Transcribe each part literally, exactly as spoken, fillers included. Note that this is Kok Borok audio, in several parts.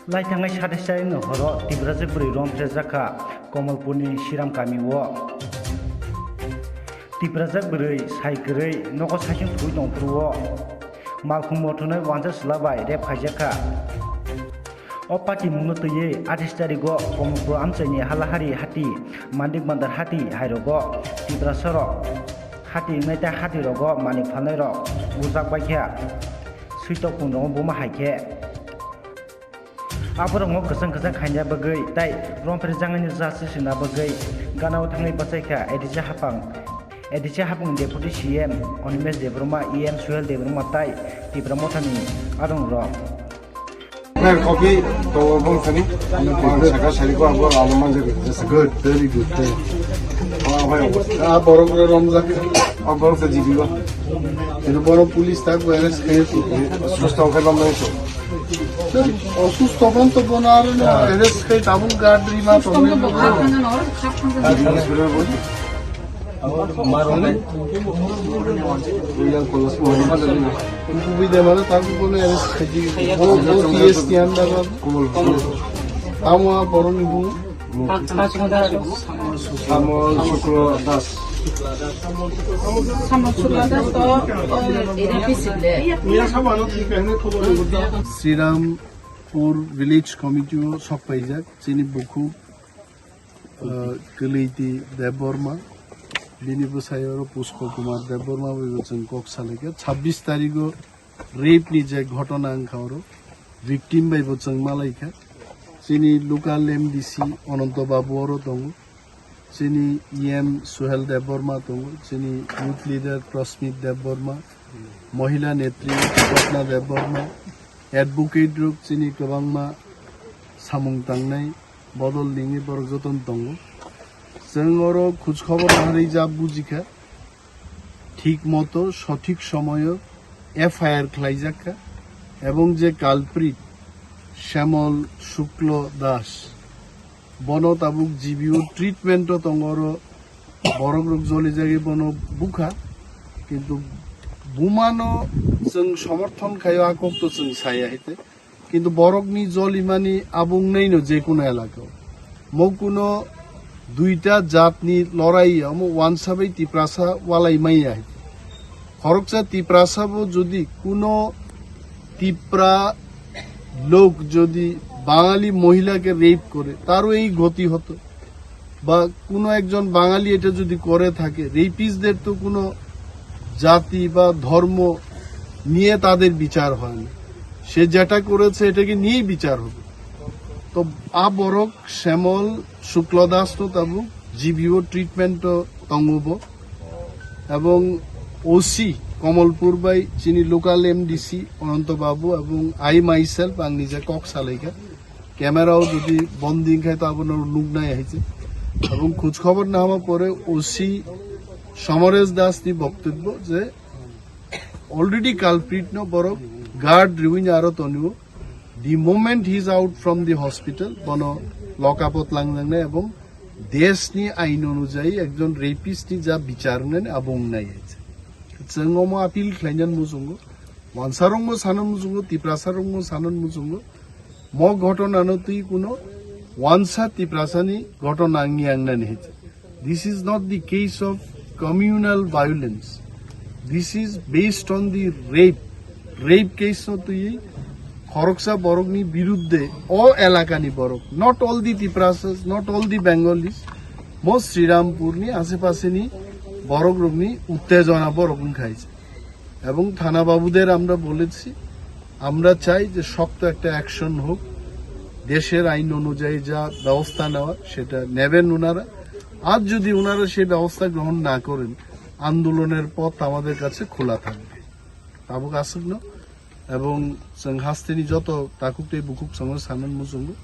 Lai thangnai satais tarik ni horo Tiprajak bwrwi romphre jakha Komolpurni Siram kami o. Tiprajak bwrwi sai kwrwi nogo saichung thwi tongphuru o. Malkhung mothonwi wansa chwla bai rep khaijakha. O patimungno twiwi atais tarigo Komolpur amchaini Halahari hati Mandik Bandar hati hairogo Tiprasarok hati wngnai tei hatirogo manwi phalnairok ujak baikha. Switok punrogo buma haikhe. Aborokno kwchang kwchang khaina bagwi tei romphre jangani justice rwna bagwi ganao thangwi bachaikha A D C Hapang, A D C Hapang Deputy C M Animesh Debbarma, E M Suhel Debbarma tei Tipra Mothani adongrok. Sir, copy to bong sani. Bang saka sari ko abo alo manja. That's good, very good. Oh, bhai. Ah, borok re romjak. Oh, borok sa jibi ba. Itu borok police tak beres ke. Susto ke bang so. Sir, osusto ban to bonar no arrest ke tabung guard ri ma to. Kubui de mane tabu kono arrest khaji. Bo, bo P S ni under ba. Tamo a boroni bu. Samol Shukla Das. Samol Shukla Das to, o, era pisile. Srirampur Village Committee o sok paijak, chini bukhuk, ah, Kwlwiti Debbarma, bini bwsai oro Pushpa Kumar Debbarma bai bo chwng kok salaikha. Chhabbish tarigo rape ni je ghotona wngkha oro, victim bai bo chwng malaikha. Chini local M D C Ananto Babu oro tongo. Chini E M Suhel Debbarma tongo, chini youth leader Prasmit Debbarma, mohila netri Swapna Debbarma, advocate rok chini kwbangma samung tangnai bodol nini borok jotono tongo. Chwng oro khuj khobor naharwi ja bujikha, thik moto sothik somoyo F I R khlaijakha ebong je culprit Shyamol Shukla Das, bono tabuk G B O treatment o tongo, oro borok rok joli jagwi bono bukha, kintu bumano chwng somorthon khaio, a kok to chwng saya hete, kintu borokni jolimani abo wngnaino je kuno elakao. Mo kuno duita jatni lorai, omo wansa bai Tiprasa walai maya hete. Khoroksa Tiprasa bo jodi kuno Tipra lok jodi Bangali mohila ke rape kore, taro ei goti hoto. বা কোনো একজন বাঙালি এটা যদি করে থাকে, রেপিস্টদের তো কোনো জাতি বা ধর্ম নিয়ে তাদের বিচার হয় না। সে যেটা করেছে এটাকে নিয়েই বিচার হবে। তো a borok Shyamol Shukla Das no tabuk G B O treatment o tongo bo, ebong O C Komolpur bai chini local M D C Ananto Babu ebong I myself ang nije kok salaikha. Camera o jodi bondi khai to abono nuk nai hai se. Ebong khuj khobor nahama pore O C Samaresh Das ni boktobyo je already culprit no borok guard riwi ni aro tonio. The moment he is out from the hospital, bono lock up o tlangjak nai ebong desh ni ain onujai ekjon rapist ni ja bichar wngnani abo wngnai hai se. Chwng omo appeal khlainani muchungo, wansarokno sanani muchungo, Tiprasarokno sanani muchungo. Mo ghotona no twi kuno wansa Tiprasani ghotona wngya wngnani hai se. This is not the case of communal violence. This is based on the rape. Rape case no twi khoroksa borokni birudde o elakani borok, not all the Tiprasas, not all the Bengalis, mo Srirampurni asepaseni borokrokni uttejona borok wngkha hai se. এবং থানা বাবুদের আমরা বলেছি, আমরা চাই যে শক্ত একটা অ্যাকশন হোক, দেশের আইন অনুযায়ী যা ব্যবস্থা নেওয়া সেটা নেবেন ওনারা। আর যদি ওনারা সেই ব্যবস্থা গ্রহণ না করেন, আন্দোলনের পথ আমাদের কাছে খোলা থাকবে। Tabuk aswkno, ebong chwng hasteni joto takhuk tei bukhuk chwngno sanani muchungo,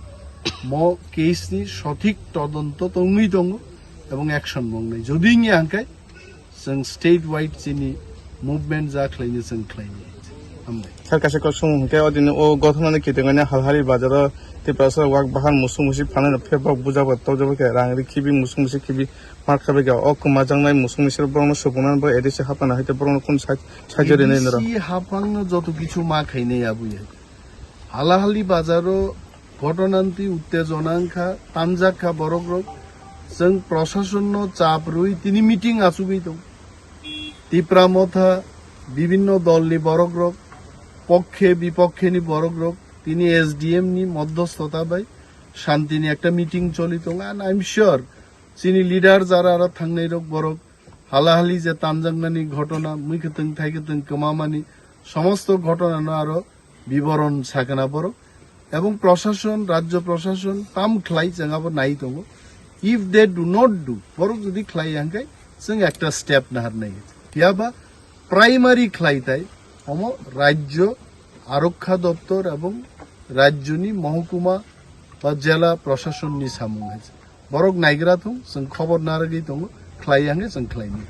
mo case ni sothik todonto tongwi tongo ebong action bo wngnai. Jodi wngya hwnkhe, chwng state wide chini movement ja khlaini chwng khlaini. Hambai. Sir, kaisa kok sung hwnkhe, o dini o gothonani kitingani Halhari bazaro Tiprasa wak bahan musuk musik phanano phebok bujaba tokjaba khe rang ri khibi musuk musik khibi mar khabai kha. O kwmajaknai musuk musik borokno subungnani bo A D C hapana hai tei borokno kun sai-, saijak rinai noro. A D C hapangno joto kichu ma khainai abui hai. Halahali bazaro Ghotonanti uttejona wngkha, tanjak kha borok rok. Chwng proshason no chap rwi tini meeting achugwi tong. Tipra Motha bibinno dol ni borok rok, pokkhe bipokkheni borok rok tini S D M ni modhostota bai shanti ni ekta meeting choli tong. And I'm sure chini leader jara aro thangnai rok borok halahali je tanjaknani ghotona, mui kwtwng thai kwtwng kwmamani somosto ghotona no aro biboron sakna borok. Ebong proshason, rajyo proshason tam khlai chwng abo nai tongo. If they do not do, borok jodi khlai ya hwnkhe chwng ekta step nahar nai. Phiya ba primary khlai tai omo rajyo arokha doptor ebong rajyoni mohokuma ba jela proshason ni samung hai. Borok naigra thung, chwng khobor narwgwi tongo, khlai ya hwnkhe chwng khlai nai.